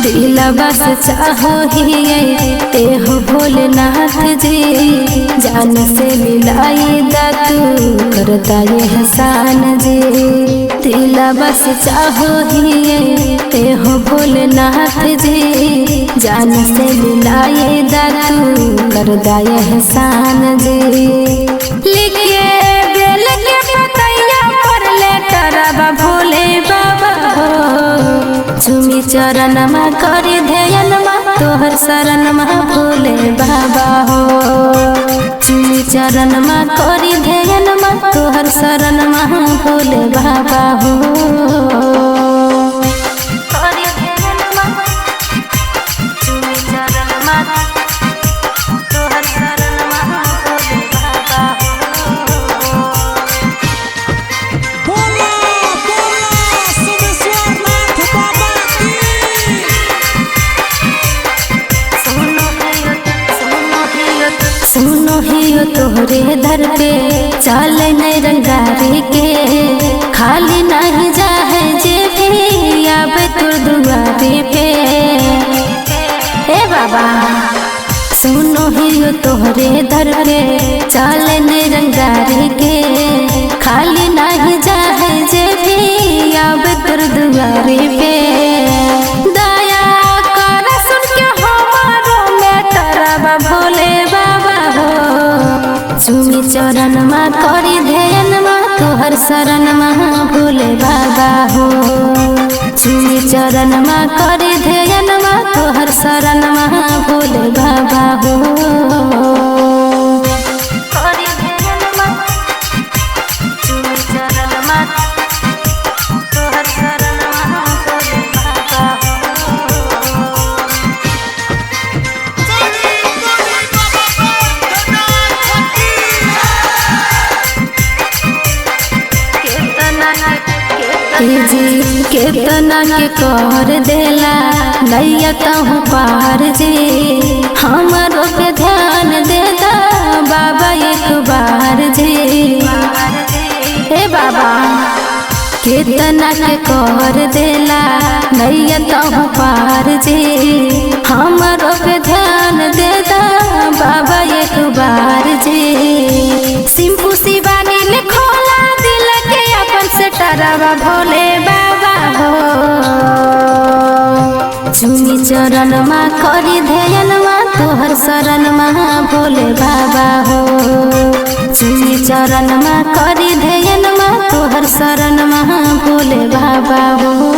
दिलवा से चाहो ही ते हो भोलेनाथ जी। जान से मिलाई दा तू करता ये हसान जी। दिलवा से चाहो ही ते हो भोलेनाथ जी। जान से मिलाई दा तू करता ये हसान जी। लिखे बेल के पतैया पर लेटरबा भोले बाबा हो। चुमी चरणमा करी ध्यानमा तोहर शरणमा भोले बाबा हो। चुमी चरणमा करी ध्यानमा तोहर शरणमा भोले बाबा हो। करी ध्यानमा चुमी चरणमा तोहर शरणमा भोले बाबा हो। बोला बोला सोमेश्वरनाथ बाबा की। सुनो हियो तोहरे दर पे चल नहीं रंगारी के। खाली नहीं जाहे जे भी आवे तोर दुआरी पे। ए बाबा सुनो हियो तोहरे दर पे चल नहीं रंगारी के। खाली नहीं जाहे जे भी आवे तोर दुआरी पे। दया कर सुन के हमारो मेटरबा भोले बाबा हो। चुमी चरणमा करी ध्यानमा तोहर शरणमा भोले बाबा हो। चुमी चरणमा करी ध्यानमा तोहर शरणमा भोले बाबा हो। करी ध्यानमा चुमी चरणमा तोहर शरणमा भोले बाबा हो। बोली बोली बाबा बैद्यनाथ की। जी केतना के कर देला नैया तहु पार जी। हमारो पे ध्यान दे दा बाबा एक बार जी। हे बाबा केतना के कर देला नैया तहु पार जी। हमारो पे ध्यान दे दा बाबा एक बार जी। सिंपू शिवानी ने खोला दिल के अपन से टरवा भोले बाबा हो। चुमी चरणमा करी ध्यानमा तोहर शरणमा भोले बाबा हो। चुमी चरणमा करी ध्यानमा तोहर शरणमा भोले बाबा हो।